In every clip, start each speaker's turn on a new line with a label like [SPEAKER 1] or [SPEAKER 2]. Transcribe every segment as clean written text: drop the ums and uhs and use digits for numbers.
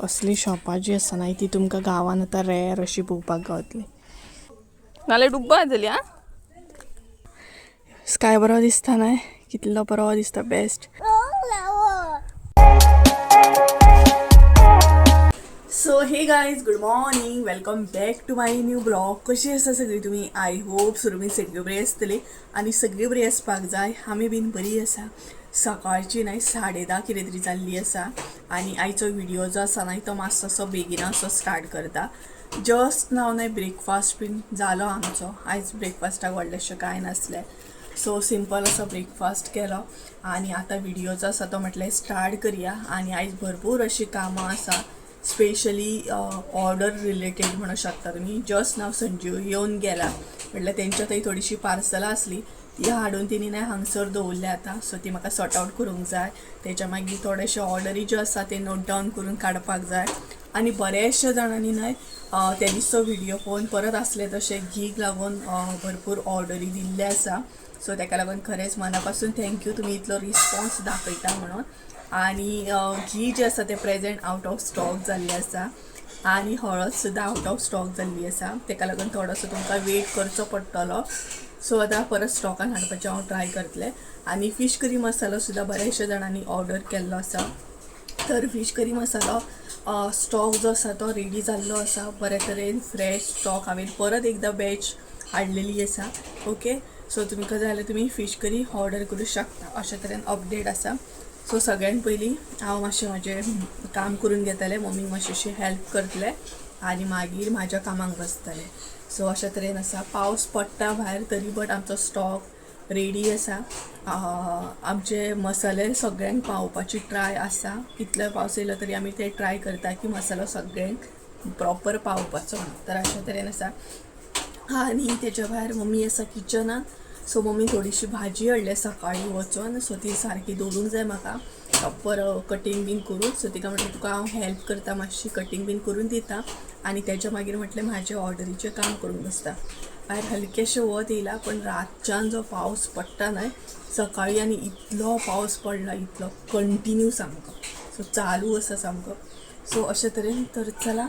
[SPEAKER 1] असली शॉपां जी आसा न्हय ती तुमकां गांवान आतां रेर अशी पळोवपाक गावतली. नाल्यार डुब्बा जातली. आं, स्काय बरो दिसता न्हय, कितलो बरो दिसता, best. So hey guys, good morning, welcome back to my new blog. कशी आसा सगळी तुमी? I hope तुमी सगळी बरी आसतली आनी सगळी बरी आसपाक जाय. आमी बीन बरी आसा. सकाळची न्हय 10:30 कितें तरी जाल्ली आसा आनी आयचो व्हिडिओ जो आसा न्हय तो मातसो असो बेगीन असो स्टार्ट करता. जस्ट नाव न्हय ब्रेकफास्ट बीन जालो आमचो. आयज ब्रेकफास्टाक व्हडलेशें कांय नासलें, सो सिंपल असो ब्रेकफास्ट केलो आनी आतां व्हिडिओ जो आसा तो म्हटल्यार स्टार्ट करया. आनी आयज भरपूर अशीं कामां आसा, स्पेशली ऑर्डर रिलेटेड म्हणू शकता तुमी. जस्ट नाव संजीव येवन गेला, म्हटल्यार तेंच्या थंय थोडीशी पार्सलां आसली, ती हाडून तेणी न्हय हांगसर दवरल्या आतां. सो ती म्हाका सॉर्ट आवट करूंक जाय. तेच्या मागीर थोडेशे ऑर्डरी ज्यो आसा ते नोट डावन करून काडपाक जाय. आनी बऱ्याचशा जाणांनी न्हय त्या दिसचो व्हिडिओ पळोवन परत आसले तशें घीक लागून भरपूर ऑर्डरी दिल्ले आसा. सो ताका लागून खरेंच मना पासून thank you, तुमी इतलो रिस्पॉन्स दाखयता म्हणून. आनी घी जें आसा तें प्रेजेंट आवट ऑफ स्टॉक जाल्लें आसा आनी हळद सुद्दां आवट ऑफ स्टॉक जाल्ली आसा. ताका लागून थोडोसो तुमकां वेट करचो पडटलो. सो आतां परत स्टॉकान हाडपाचें हांव ट्राय करतलें. आनी फीश करी मसालो सुद्दां बऱ्याचशा जाणांनी ऑर्डर केल्लो आसा, तर फीश करी मसालो स्टॉक जो आसा तो रेडी जाल्लो आसा. बरे तरेन फ्रेश स्टॉक हांवें परत एकदां बॅच हाडलेली आसा. ओके, सो तुमकां जाय जाल्यार तुमी फीश करी ऑर्डर करूं शकता. अशे तरेन अपडेट आसा. सो सगळ्यान पयलीं हांव मातशें म्हाजें काम करून घेतलें, मम्मीक मातशी हेल्प करतलें आनी मागीर म्हाज्या कामाक बसतलें. सो अशे तरेन आसा. पावस पडटा भायर तरी बट आमचो स्टॉक रेडी आसा. आमचे मसाले सगळ्यांक पावोवपाची ट्राय आसा. कितलो पावस येयलो तरी आमी ते ट्राय करता की मसालो सगळ्यांक प्रॉपर पावोवपाचो. तर अशे तरेन आसा. आनी तेच्या भायर मम्मी आसा किचनान. सो मम्मी थोडीशी भाजी हाडल्या सकाळीं वचोन, सो ती सारकी दवरूंक जाय म्हाका प्रॉपर कटींग बीन करून. सो तिका म्हटलें तुका हांव हेल्प करता, मातशी कटींग बीन करून दिता आनी तेच्या मागीर म्हटलें म्हाजें ऑर्डरीचें काम करूंक बसता. भायर हलकेशें वत येयलां, पण रातच्यान जो पावस पडटा न्हय सकाळीं, आनी इतलो पावस पडला, इतलो कंटिन्यू सामको, सो चालू आसा सामको. सो अशे तरेन तर चला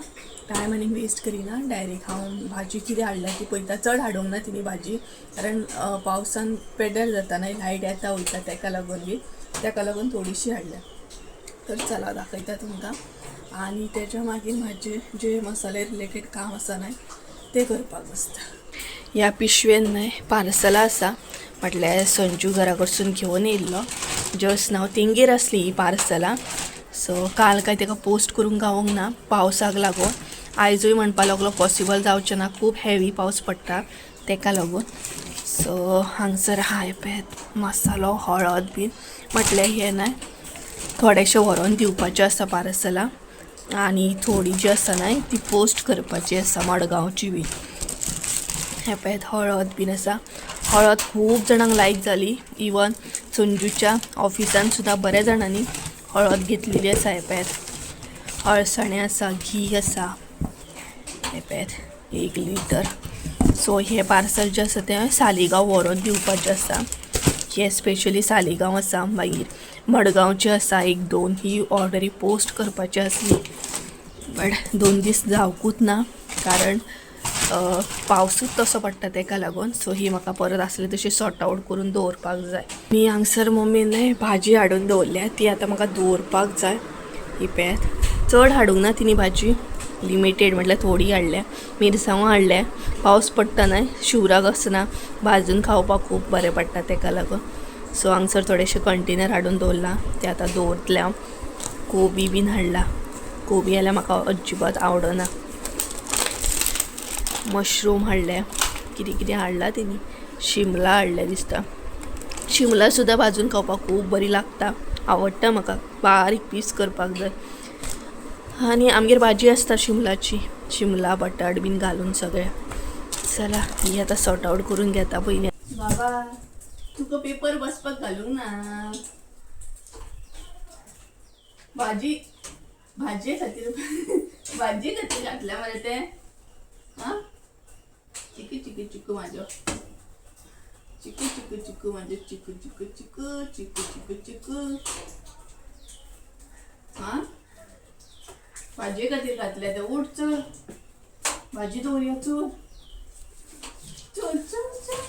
[SPEAKER 1] टायम आनी वेस्ट करिना, डायरेक्ट हांव भाजी कितें हाडल्या ती पळयता. चड हाडूंक ना तिणी भाजी, कारण पावसान पेड्ड्यार जाता न्हय, लायट येता वयता, ताका लागून बी ताका लागून थोडीशी हाडल्या. तर चला दाखयता तुमकां. आनी तेच्या मागीर म्हाजें जे मसाले रिलेटेड काम आसा न्हय तें करपाक बसता. ह्या पिशवेन न्हय पार्सलां आसा, म्हटल्यार संजू घरा कडसून घेवन येयल्लो. जस्ट नाव तेंगेर आसली ही पार्सलां. सो काल काय ताका पोस्ट करूंक गावोंक ना पावसाक लागून. आयजूय म्हणपा लागलो पॉसिबल जावचें ना, खूब हेवी पावस पडटा ताका लागून. सो हांगसर हाय पळयात मसालो हळद बीन, म्हटल्यार हें न्हय थोडेशें व्हरोन दिवपाचें आसा पार्सलां आनी थोडी जी आसा न्हय ती पोस्ट करपाची आसा मडगांवची बीन. हें पळयात हळद बीन आसा. हळद खूब जाणांक लायक जाली, इवन संजूच्या ऑफिसान सुद्दां बऱ्या जाणांनी हळद घेतलेली आसा. हें पळयात अळसाणे आसा, घी आसा, हें पळयात 1 लिटर. सो हें पार्सल जें आसा तें सालिगांव व्हरोन दिवपाचें आसा. हें स्पेशली सालिगांव आसा, मागीर मडगांवचें आसा 1-2. ही ऑर्डरी पोस्ट करपाची आसली, बट 2 दीस जावकूच ना, कारण पावसूच तसो पडटा ताका लागून. सो ही म्हाका परत आसली तशी सॉर्ट आवट करून दवरपाक जाय. आनी हांगसर मम्मीन न्हय भाजी हाडून दवरल्या, ती आतां म्हाका दवरपाक जाय. ही पळयात, चड हाडूंक ना तिणी भाजी, लिमिटेड म्हटल्यार थोडी हाडल्या. मिरसांगो हाडल्या, पावस पडटा न्हय शिवराक आसना, भाजून खावपाक खूब बरें पडटा ताका लागून. सो हांगसर थोडेशे कंटेनर हाडून दवरला, ते आतां दवरतलें हांव. कोबी बीन हाडला, कोबी जाल्यार म्हाका अजिबात आवडना. मशरूम हाडले, कितें कितें हाडला तेणी. शिमला हाडल्या दिसता, शिमला सुद्दां भाजून खावपाक खूब बरी लागता, आवडटा म्हाका. बारीक पीस करपाक जाय. आनी आमगेर भाजी आसता शिमलाची, शिमला बटाट बीन घालून सगळें. चला ही आतां सॉर्ट आवट करून घेता पयलीं. बाबा तुका पेपर बसपाक घालूंक ना, भाजी भाजये खातीर भाजये खातीर घातल्या मरे तें. आं, चिकू चिकू चिकू म्हाजो, चिकू चिकू चिकू म्हाजो, चिकू चिकू चिकू चिकू चिकू चिकू. आं, भाजी खातीर घातले ते. उठ चल, भाजी दवरया. चल चल चल चल.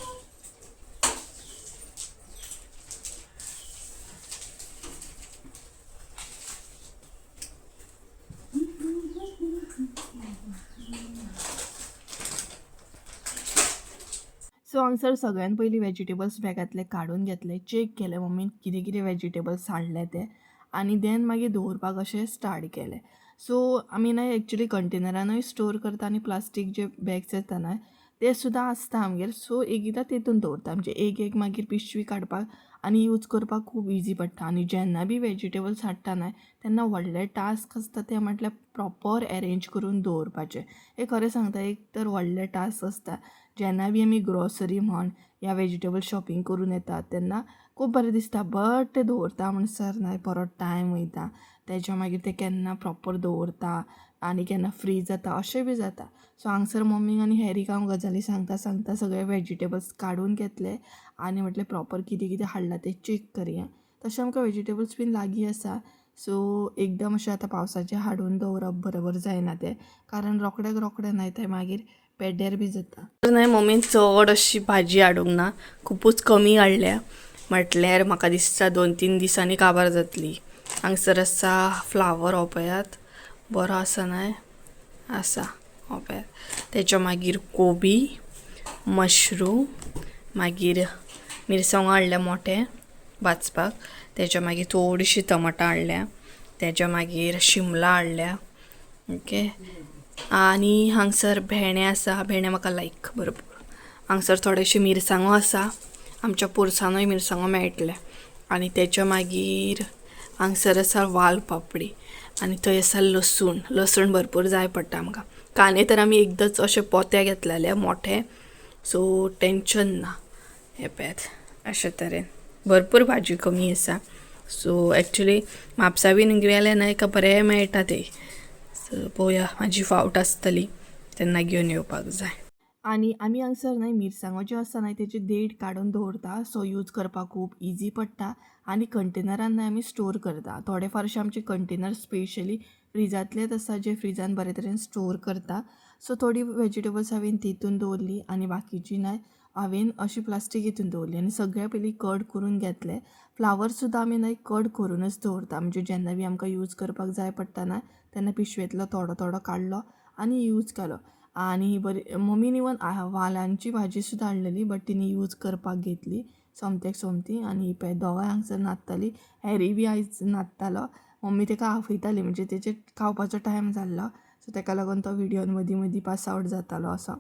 [SPEAKER 1] सो हांगसर सगळ्यान पयलीं वेजिटेबल्स बॅगांतले काडून घेतले, चॅक केले मम्मीन कितें कितें वेजिटेबल्स हाडले ते, आनी देन मागीर दवरपाक अशें स्टार्ट केलें. सो आमी न्हय एक्चुली कंटेनरानूय स्टोर करता आनी प्लास्टीक जे बॅग्स येता न्हय ते सुद्दां आसता आमगेर. सो एकदां तेतून दवरता, म्हणजे एक एक मागीर पिशवी काडपाक आनी यूज करपाक खूब इजी पडटा. आनी जेन्ना बी वेजिटेबल्स हाडटा न्हय तेन्ना व्हडलें टास्क आसता तें म्हटल्यार प्रॉपर एरेंज करून दवरपाचें. हें खरें सांगता, एक तर व्हडलें टास्क आसता. जेन्ना बी आमी ग्रॉसरी म्हण या वेजिटेबल शॉपिंग करून येतात तेन्ना खूब बरें दिसता, बट ते दवरता म्हणसर न्हय बरो टायम वयता. तेज्या मागीर ते केन्ना प्रॉपर दवरता आनी केन्ना फ्री जाता अशें बी जाता. सो हांगसर मम्मीक आनी हॅरीक हांव गजाली सांगता सांगता सगळे वेजिटेबल्स काडून घेतले आनी म्हटलें प्रॉपर कितें कितें हाडलां तें चॅक करया. तशें आमकां वेजिटेबल्स बीन लागीं आसा. सो एकदम अशें आतां पावसाचें हाडून दवरप बरोबर जायना तें, कारण रोखड्याक रोखडें न्हय तें मागीर पेड्ड्यार बी जाता. न्हय मम्मीन चड अशी भाजी हाडूंक ना, खुबूच कमी हाडल्या. म्हटल्यार म्हाका दिसता 2-3 दिसांनी काबार जातली. हांगसर आसा फ्लावर, हो पळयात बरो आसा न्हय, आसा हो पळयात. तेच्या मागीर कोबी, मशरूम, मागीर मिरसांगो हाडल्या मोठे भाजपाक. तेच्या मागीर थोडीशी टमाटां हाडल्या, तेच्या मागीर शिमला हाडल्या. ओके, आनी हांगसर भेंडे आसा, भेंडे म्हाका लायक भरपूर. हांगसर थोडेशे मिरसांगो आसा, आमच्या पोरसानूय मिरसांगो मेळटले. आनी तेच्या मागीर हांगसर आसा वाल पापडी आनी थंय आसा लसूण. लसूण भरपूर जाय पडटा आमकां. कांदे तर आमी एकदांच अशे पोते घेतलेले मोठे, सो टेंशन ना. हे पळयात अशे तरेन भरपूर भाजी कमी आसा. सो एक्चुली म्हापसा बीन गेले न्हय का बरें मेळटा ते. सो पळोवया, म्हाजी फावट आसतली तेन्ना घेवन येवपाक जाय. आनी आमी हांगसर न्हय मिरसांगो ज्यो आसा न्हय तेची देड काडून दवरता, सो यूज करपाक खूब इजी पडटा. आनी कंटेनरान न्हय आमी स्टोर करता. थोडे फारशे आमचे कंटेनर स्पेशली फ्रिजांतलेच आसा जे फ्रिजान बरे तरेन स्टोर करता. सो थोडी वेजिटेबल्स हांवें तितून दवरली आनी बाकीची न्हय हांवें अशी प्लास्टीक हितून दवरली. आनी सगळ्या पयलीं कट करून घेतले. फ्लावर सुद्दां आमी न्हय कट करूनच दवरता, म्हणजे जेन्ना बी आमकां यूज करपाक जाय पडटा न्हय तेन्ना पिशवेंतलो थोडो थोडो काडलो आनी यूज केलो. आनी बरी मम्मीन इवन वालांची भाजी सुद्दां हाडलेली, बट तिणी यूज करपाक घेतली सोमत्याक सोमती. आनी पळय दोगांय हांगसर न्हाताली, हॅरी बी आयज न्हातालो. मम्मी तेका आपयताली, म्हणजे तेचे खावपाचो टायम जाल्लो, सो तेका लागून तो व्हिडियोन मदीं मदीं पास आवट जातालो असो.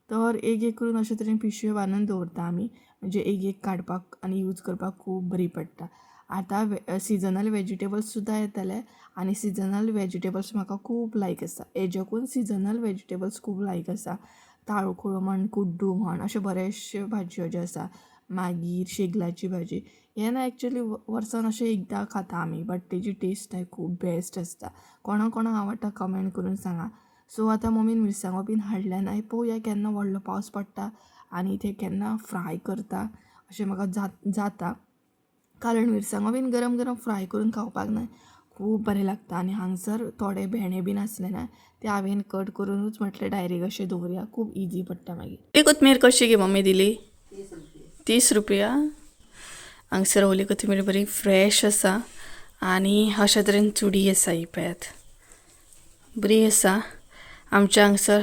[SPEAKER 1] तर एक एक करून अशे तरेन पिशव्यो बांदून दवरता आमी, म्हणजे एक एक काडपाक आनी यूज करपाक खूब बरी पडटा. आतां सिजनल वेजिटेबल्स सुद्दां येतले आनी सिजनल वेजिटेबल्स म्हाका खूब लायक आसा. हेज्याकून सिजनल वेजिटेबल्स खूब लायक आसा. ताळखुळो म्हण, कुड्डू म्हण, अशे बरेचशे भाजयो ज्यो आसा. मागीर शेगलाची भाजी, हे ना एक्चुली वर्सान अशें एकदां खाता आमी, बट तेजी टेस्ट खूब बेस्ट आसता. कोणाक कोणाक आवडटा कमेंट करून सांगा. सो आतां मम्मीन मिरसांगो बीन हाडल्या न्हय, पळोवया केन्ना व्हडलो पावस पडटा आनी ते केन्ना फ्राय करता अशें म्हाका जाता. कारण मिरसांगो बीन गरम गरम फ्राय करून खावपाक न्हय खूब बरें लागता. आनी हांगसर थोडे भेंडे बीन आसले न्हय ते हांवें कट करूनूच म्हटलें डायरेक्ट अशें दवरया, खूब इजी पडटा मागीर. ओली कोथमीर कशी गे मम्मी दिली? 30 रुपया. हांगसर ओली कोथमीर बरी फ्रेश आसा आनी अशे तरेन चुडी आसा ही पळयात, बरी आसा. आमच्या हांगसर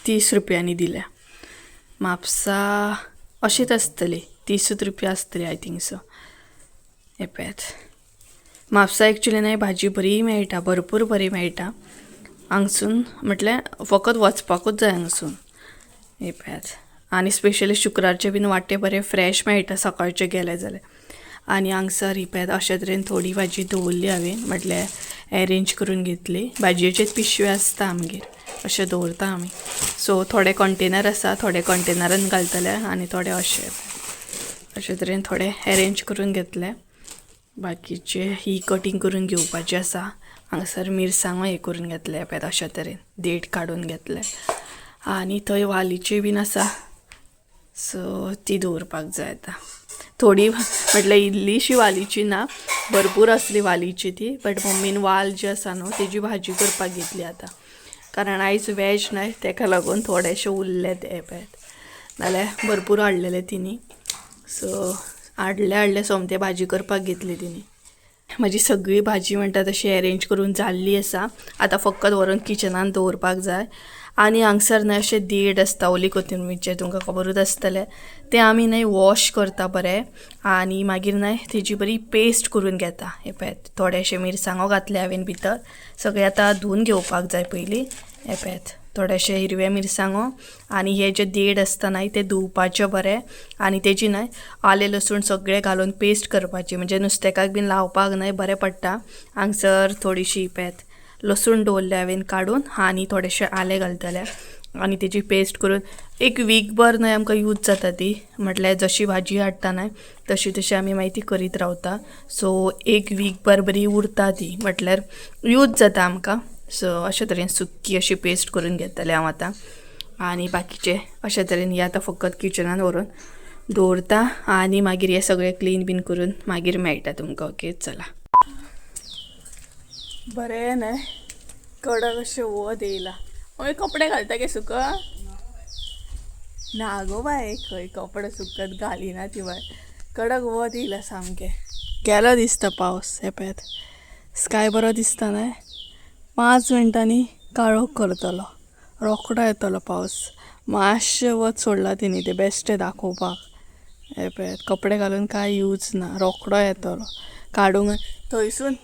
[SPEAKER 1] 30 रुपयांनी दिल्या. म्हापसा अशीच आसतली, 30 रुपया आसतली I think so. हे पळयात म्हापसा एक्चुली न्हय भाजी बरी मेळटा, भरपूर बरी मेळटा हांगसून, म्हटल्यार फकत वचपाकूच जाय हांगसून. हे पळयात आनी स्पेशली शुक्रारचे बीन वांटे बरे फ्रेश मेळटा सकाळचे गेले जाल्यार. आनी हांगसर ही पळयात अशे तरेन थोडी भाजी दवरली हांवें, म्हटल्यार एरेंज करून घेतली. भाजयेचेच पिशव्यो आसता आमगेर, अशें दवरता आमी. सो थोडे कंटेनर आसा, थोडे कंटेनरान घालतले आनी थोडे अशे अशे तरेन थोडे एरेंज करून घेतले. बाकीचे ही कटींग करून घेवपाची आसा. हांगसर मिरसांगो हे करून घेतले पळयात अशे तरेन देठ काडून घेतले. आनी थंय वालीची बीन आसा, सो ती दवरपाक जाय आतां. थोडी म्हटल्यार इल्लीशी वालीची ना, भरपूर आसली वालीची ती, बट मम्मीन वाल जी आसा न्हू तेजी भाजी करपाक घेतली आतां, कारण आयज वेज न्हय तेका लागून थोडेशे उरले ते पळयात, नाल्यार भरपूर हाडलेले तिनी. सो हाडले हाडले सोमते भाजी करपाक घेतली तिनी. म्हजी सगळी भाजी म्हणटा तशी अरेंज करून जाल्ली आसा. आतां फकत व्हरून किचनान दवरपाक जाय. आनी हांगसर न्हय अशें देड आसता ओली कोथिंबीरचें, तुमकां खबरूच आसतलें. तें आमी न्हय वॉश करता बरें आनी मागीर न्हय तेजी बरी पेस्ट करून घेता. हें पळयात थोडेशे मिरसांगो घातले हांवें भितर, सगळें आतां धुवन घेवपाक जाय पयलीं. हें पळयात थोडेशे हिरवे मिरसांगो आनी हे जे देड आसता न्हय ते धुवपाचे बरें आनी तेजी न्हय आलें लसूण सगळें घालून पेस्ट करपाची, म्हणजे नुस्तेकाक बीन लावपाक न्हय बरें पडटा. हांगसर थोडीशी पळयात लसूण दवरलें हांवें काडून आनी थोडेशें आलें घालतलें आनी तेजी पेस्ट करून एक वीकभर न्हय आमकां यूज जाता ती. म्हटल्यार जशी भाजी हाडटा न्हय तशी तशी आमी मागीर ती करीत रावता. सो एक वीकभर बरी उरता ती, म्हटल्यार यूज जाता आमकां. सो अशे तरेन सुकी अशी पेस्ट करून घेतलें हांव आतां आनी बाकीचे अशे तरेन हे आतां फकत किचनान व्हरून दवरता आनी मागीर हे सगळें क्लीन बीन करून मागीर मेळटा तुमकां. ओके चला. बरें न्हय कडक अशें वत येयलां. मागीर कपडे घालता गे सुकत ना गो बाय, खंय कपडे सुकत घालिना ती बाय. कडक वत येयलां सामकें. गेलो दिसता पावस. हे पळयात स्काय बरो दिसता न्हय. 5 मिनटांनी काळोख करतलो, रोकडो येतलो पावस. मातशें वत सोडलां तिणी तें बेश्टें दाखोवपाक. हे पळयात कपडे घालून कांय यूज ना, रोकडो येतलो. काडूंक थंयसून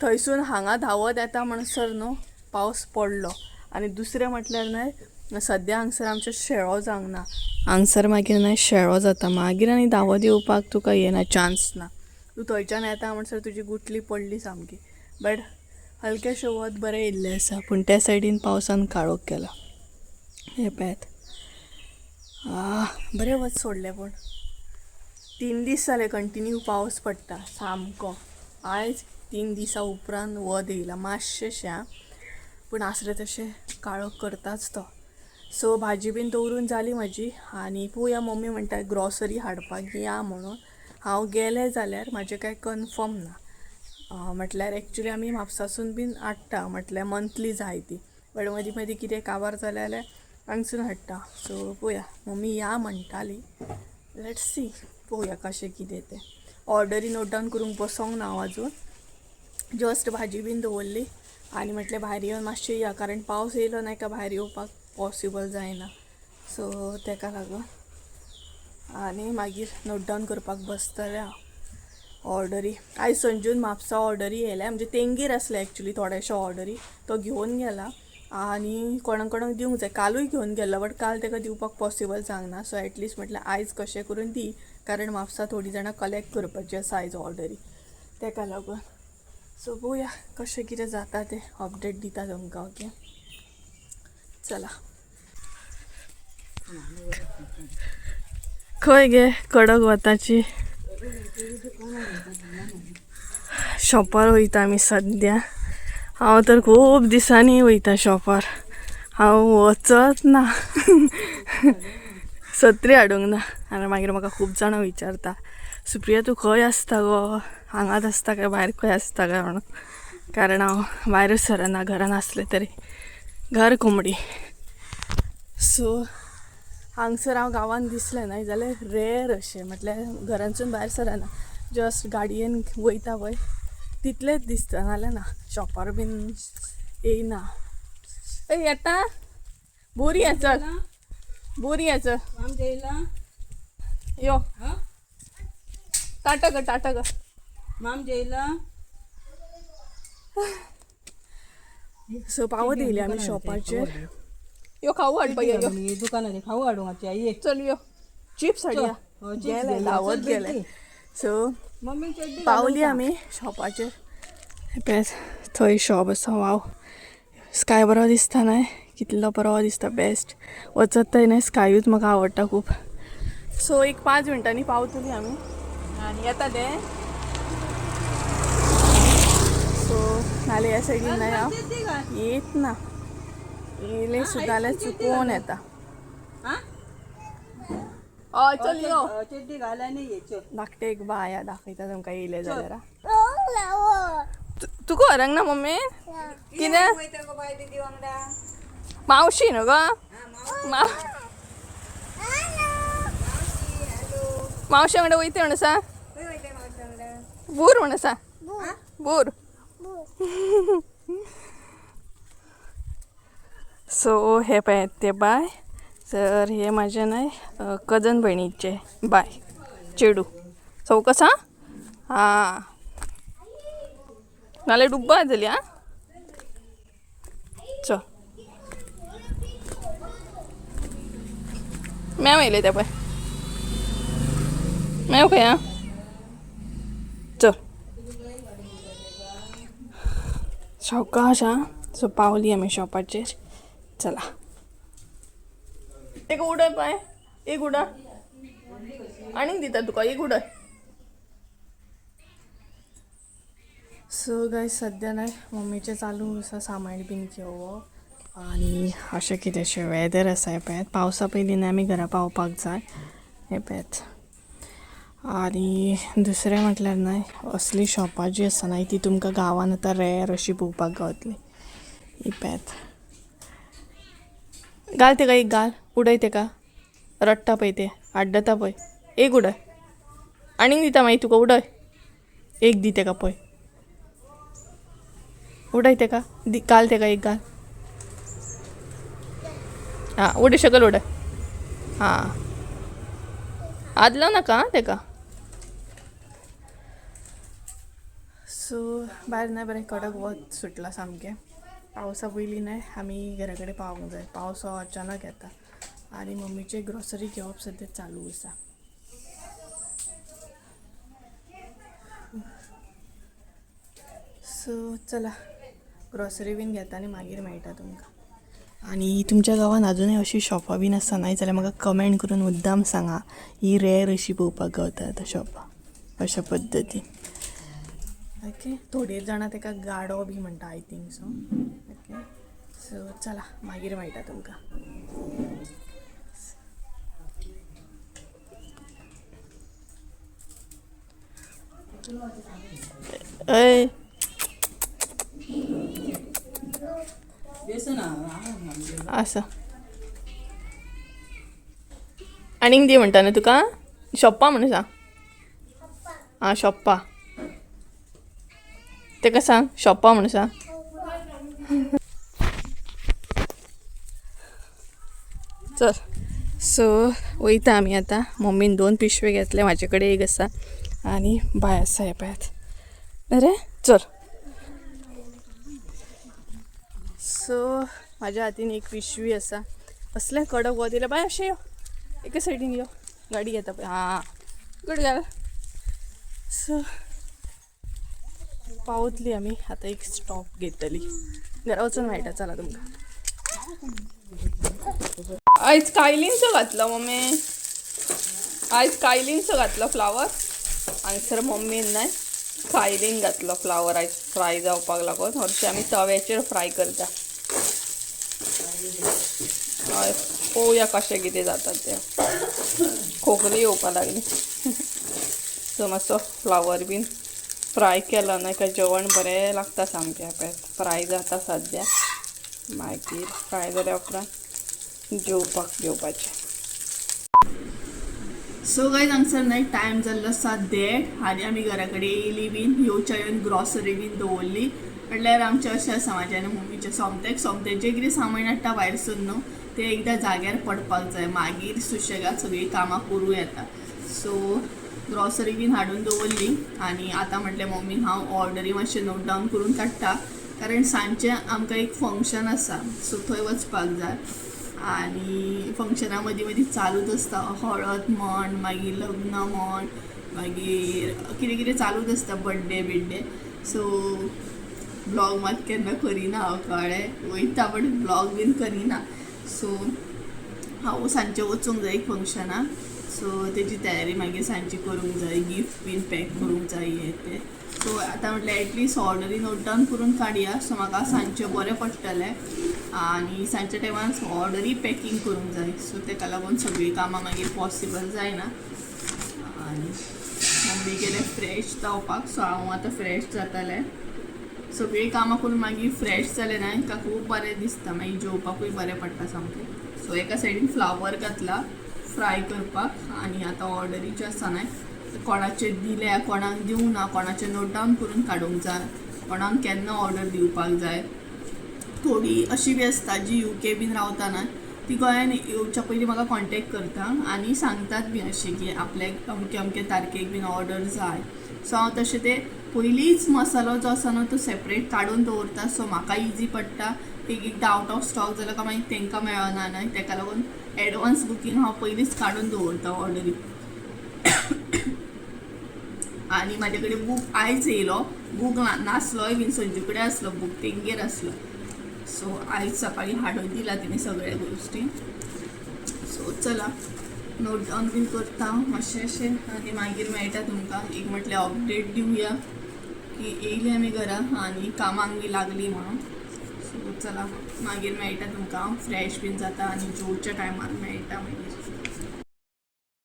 [SPEAKER 1] थंयसून हांगा धांवत येता म्हणसर न्हू पावस पडलो. आनी दुसरें म्हटल्यार न्हय सद्या हांगसर आमचो शेळो जावंक ना, हांगसर मागीर न्हय शेळो जाता, मागीर आनी धांवत येवपाक तुका येना, चान्स ना. तूं थंयच्यान येता म्हणसर तुजी गुटली पडली सामकी. बट हलकेशें वत बरें येयल्लें आसा, पूण त्या सायडीन पावसान काळोख केला. हे पळयात बरें वत सोडलें, पूण 3 दीस जाले कंटिन्यू पावस पडटा सामको. आयज 3 दिसां उपरांत वत येयलां मातशेंशें, पूण आसलें तशें काळोख करताच तो. सो भाजी बीन दवरून जाली म्हजी आनी पळोवया मम्मी म्हणटा ग्रॉसरी हाडपाक या म्हणून. हांव गेलें जाल्यार म्हाजें कांय कन्फर्म ना, म्हटल्यार एक्चुली आमी म्हापसासून बीन हाडटा, म्हटल्यार मंथली जाय ती, बट मदीं मदीं कितें काबार जालें जाल्यार हांगसून हाडटा. सो पळोवया मम्मी या म्हणटाली, let's see पळोवया कशें कितें तें. ऑर्डरी नोट डावन करूंक बसोंक ना हांव अजून, जस्ट भाजी बीन दवरली आनी म्हटलें भायर येवन मातशें या, कारण पावस येयलो न्हय काय भायर येवपाक पॉसिबल जायना. सो तेका लागून आनी मागीर नोट डावन करपाक बसतलें हांव ऑर्डरी. आयज संजून म्हापसा ऑर्डरी येयल्या, म्हणजे तेंगेर आसले एक्चुली थोडेशे ऑर्डरी, तो घेवन गेला आनी कोणाक कोणाक दिवंक जाय. कालूय घेवन गेल्लो, बट काल तेका दिवपाक पॉसिबल जावंक ना. सो एटलिस्ट म्हटल्यार आयज कशें करून दी, कारण म्हापसा थोडीं जाणां कलेक्ट करपाची आसा आयज ऑर्डरी, तेका लागून. सो पळोवया कशें कितें जाता तें, अपडेट दिता तुमकां. ओके चला. खंय गे कडक वताची शॉपार वयता आमी सद्या. हांव तर खूब दिसांनी वयता शॉपार, हांव वचत ना, सत्री हाडूंक ना. आनी मागीर म्हाका खूब जाणां विचारता, सुप्रिया तूं खंय आसता गो, हांगाच आसता काय भायर खंय आसता काय म्हणून, कारण हांव भायरच सरना घरान आसलें तरी, घर कोंबडी. सो हांगसर हांव गांवांत दिसलें न्हय जाल्यार रेर अशें, म्हटल्यार घरांतसून भायर सरना, जस्ट गाडयेन वयता पळय तितलेंच दिसता, नाल्यार ना शॉपार बीन येयना. ए येता बोरी या, चल बोरी या, चल यो टाटा कर, टाटा कर.
[SPEAKER 2] माम जेयला.
[SPEAKER 1] सो पावत येयली आमी शॉपाचेर. यो खाऊ हाडपाक यो,
[SPEAKER 2] दुकानार खाऊ हाडूंक ये
[SPEAKER 1] चल यो चिप्स हाडया. गेले धांवत गेले. सो पावली आमी शॉपाचेर. थंय शॉप आसा. वाव स्काय बरो दिसता न्हय, कितलो बरो दिसता, बेस्ट. वचत थंय न्हय स्कायूच म्हाका आवडटा खूब. सो एक 5 मिनटांनी पावतली आमी आनी येता ते. सो नाल्यार ह्या सायडीन न्हय हांव येत ना, येयलें सुद्दां जाल्यार चुकोवन येता. हय चल यो. धाकटे एक बाय दाखयता तुमकां येयले जाल्यार. तुका व्हरंक ना मम्मी? कितें मावशी न्हू गो? मावशे वांगडा वयता म्हण आसा. बूर म्हण आसा. बूर. सो हे पळय ते बाय, तर हे म्हाजे न्हय कजन भयणीचे बाय चेडू. चवकस. हां हां, नाल्यार डुब्बा जाली. आं, चल म्याव येयले ते पळय. म्याव खंय? आं, चल सावकाश. आं, सो पावली आमी शॉपाचेर. चला एक उडय पाय, एक उडय आनीक दिता तुका, एक उडय. सो गायज, सद्या न्हय मम्मीचें चालू आसा सामान बीन घेवप आनी अशें कितेंशें वेदर आसा हें पळयात. पावसा पयलीं न्हय आमी घरा पावपाक जाय हें पळयात. आनी दुसरें म्हटल्यार न्हय असली शॉपां जी आसा न्हय ती तुमकां गांवान आतां रेर अशी पळोवपाक गावतली. ही पळयात. घाल तेका एक, घाल, उडय तेका. रडटा पळय तें, आड्डता पळय. एक उडय, आनीक दिता मागीर तुका. उडय एक, दी तेका पळय. उडय तेका, दी, घाल तेका एक, घाल. हां, उडय शकल, उडय. हां, आदलो नाका आं तेका. सो भायर न्हय बरें कडक वत सुटलां सामकें. पावसा पयलीं न्हय आमी घरा कडेन पावूंक जाय. पावस हो अचानक येता आनी मम्मीचे ग्रोसरी घेवप सद्या चालू आसा. सो चला ग्रोसरी बीन घेता आनी मागीर मेळटा तुमकां. आनी तुमच्या गांवान अजुनूय अशी शॉपां बीन आसा न्हय जाल्यार म्हाका कमेंट करून मुद्दाम सांगा. ही रेर अशी पळोवपाक गावता आतां शॉपां अशा पद्दतीन. ओके, थोडे जाणां तेका गाडो बी म्हणटा, I think so. Okay, so चला मागीर मेळटा तुमकां. अय आसा, आनीक दी म्हणटा न्हू तुका. शॉप्पा म्हणून सांग. आं, शॉप्पा तेका सांग, शॉप्पा म्हणून सांग. चल, सो वयता आमी आतां. मम्मीन 2 पिशवे घेतले, म्हाजे कडेन एक आसा आनी बाय आसा हें पळयात. अरे चल. सो म्हाज्या हातीन एक पिशवी आसा. असलें कडक वत येयलें. बाय अशें यो, एके सायडीन यो, गाडी घेता पळय. आं, गुड गर्ल. सो पावतली आमी आतां, एक स्टॉप घेतली, घरा वचून मेळटा. चला तुमकां. आयज कायलींचो घातलो मम्मी, आयज कायलींचो घातलो फ्लावर. हांगसर मम्मीन न्हय कायलीन घातलो फ्लावर आयज फ्राय जावपाक लागून. हरशीं आमी तव्याचेर फ्राय करता. हय, पळोवया कशें कितें जाता तें. खोकली येवपाक लागली. सो मातसो फ्लावर बीन फ्राय केलो न्हय काय जेवण बरें लागता सामकें. पळय फ्राय जाता सद्या, मागीर फ्राय जाल्या उपरांत जेवपाक घेवपाचें. सो गायज, हांगसर न्हय टायम जाल्लो आसा 1:30 आनी आमी घरा कडेन येयली बीन. येवच्या येवन ग्रॉसरी बीन दवरली. म्हटल्यार आमचें अशें आसा, म्हाज्या आनी मम्मीचें, सोमतेक सोमतें कितें सामान हाडटा भायर सून न्हू तें एकदां जाग्यार पडपाक जाय, मागीर सुशेगाद सगळीं कामां करूं येता. सो ग्रॉसरी बीन हाडून दवरली आनी आतां म्हटलें मम्मीन हांव ऑर्डरी मातशें नोट डावन करून काडटा, कारण सांजचें आमकां एक फंक्शन आसा, सो थंय वचपाक जाय. आनी फंक्शना मदीं मदीं चालूच आसता, हळद म्हण, मागीर लग्न म्हण, मागीर कितें कितें चालूच आसता, बड्डे बिड्डे. सो ब्लॉग मात केन्ना करिना हांव, कळ्ळें? वयता बट ब्लॉग बीन करिना. सो हांव सांजचें वचूंक जाय एक फंक्शनाक, सो तेजी तयारी मागीर सांजची करूंक जाय, गिफ्ट बीन पॅक करूंक जाय हें तें. सो आतां म्हटल्यार एटलिस्ट ऑर्डरी नोट डावन करून काडया, सो म्हाका सांजचें बरें पडटलें. आनी सांजच्या टायमार ऑर्डरी पॅकींग करूंक जाय, सो तेका लागून सगळीं कामां मागीर पॉसिबल जायना. आनी मम्मी गेले फ्रेश जावपाक. सो हांव आतां फ्रेश जातालें. सगळीं कामां करून मागीर फ्रेश जालें ना का खूब बरें दिसता, मागीर जेवपाकूय बरें पडटा सामकें. सो एका सायडीन फ्लावर घातला फ्राय करपाक आनी आतां ऑर्डरीच्यो आसा न्हय, कोणाचे दिल्या, कोणाक दिवंक ना, कोणाचे नोट डावन करून काडूंक जाय, कोणाक केन्ना ऑर्डर दिवपाक जाय. थोडी अशी बी आसता जी युके बीन रावता ना, ती गोंयान येवच्या पयलीं म्हाका कॉन्टेक्ट करता आनी सांगतात बी अशें की आपल्याक अमके अमके तारखेक बीन ऑर्डर जाय. सो हांव तशें ते पयलींच मसालो जो आसा न्हू तो सेपरेट काडून दवरता. सो म्हाका इजी पडटा. एक एकदां आवट ऑफ स्टॉक जालो काय मागीर तांकां मेळना न्हय, ताका लागून एडवान्स बुकींग हांव पयलींच काडून दवरता ऑर्डरी. आनी म्हाजे कडेन बूक आयज येयलो, बूक नासलोय बीन, संजू कडेन आसलो बूक, तेंगेर आसलो. सो आयज सकाळी हाडून दिला तिणें सगळ्या गोश्टी. सो चला नोट डावन बीन करता मातशें अशें आनी मागीर मेळटा तुमकां. एक म्हटल्यार अपडेट दिवया की येयली आमी घरा आनी कामाक बी लागली म्हणून. सो चला मागीर मेळटा तुमकां, फ्रेश बीन जाता आनी जेवच्या टायमार मेळटा मागीर.